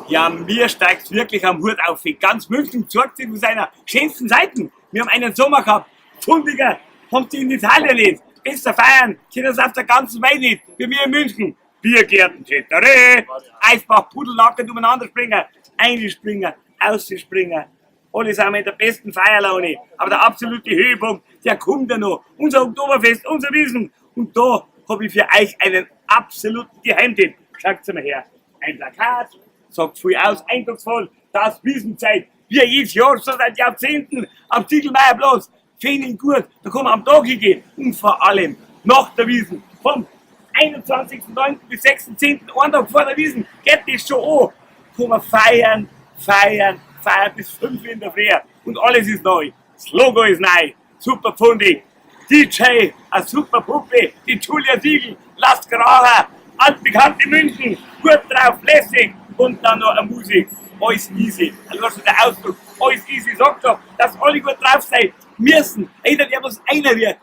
Ja, mir steigt's wirklich am Hut auf. Ganz München zeigt sich von seiner schönsten Seiten. Wir haben einen Sommer gehabt. Fundiger haben sie in Italien nicht. Besser feiern können sie auf der ganzen Welt nicht. Wie wir in München. Biergärten, Tätere, Eisbach, Pudelnackend umeinander springen, einspringen, ausspringen. Alle sind wir in der besten Feierlaune. Aber der absolute Höhepunkt, der kommt ja noch. Unser Oktoberfest, unser Wiesn. Und da habe ich für euch einen absoluten Geheimtipp. Schaut mal her. Ein Plakat, sagt viel aus, eindrucksvoll, das Wiesenzeit. Wir jedes Jahr, schon seit Jahrzehnten, am Ziegelmeierplatz. Finde ich gut, da kann man am Tag hingehen. Und vor allem nach der Wiesn, vom 21.09. bis 6.10., einen Tag vor der Wiesn, geht das schon an. Kann man feiern, feiern, feiern bis 5 Uhr in der Früh. Und alles ist neu. Das Logo ist neu. Super pfundig. DJ, eine super Puppe, die Julia Siegel, lasst krachen, altbekannt in München, gut drauf, lässig und dann noch eine Musik. Alles easy. Also schon der Ausdruck, alles easy sagt doch, dass alle gut drauf sein müssen. Jeder, der was einer wird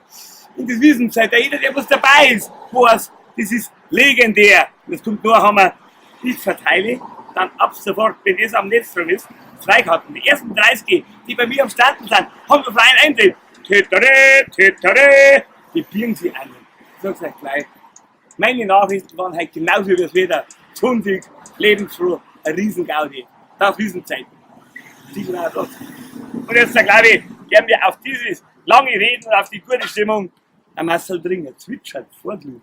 in das Wiesenzeit, jeder, der was dabei ist, weiß, das ist legendär. Und das kommt nur, haben wir, ich verteile dann ab sofort, wenn das am Netz drin ist, Freikarten. Die ersten 30, die bei mir am Stand sind, haben einen freien Eintritt. Tetere, tetere, die biegen sie an. Ich sag's euch gleich. Meine Nachrichten waren heute genauso wie das Wetter. Zundig, lebensfroh, ein Riesengaudi. Das Wiesenzeit. Und jetzt, glaube ich, gehen wir auf dieses lange Reden und auf die gute Stimmung. Ein Marcel Dringer zwitschert Vorglühen.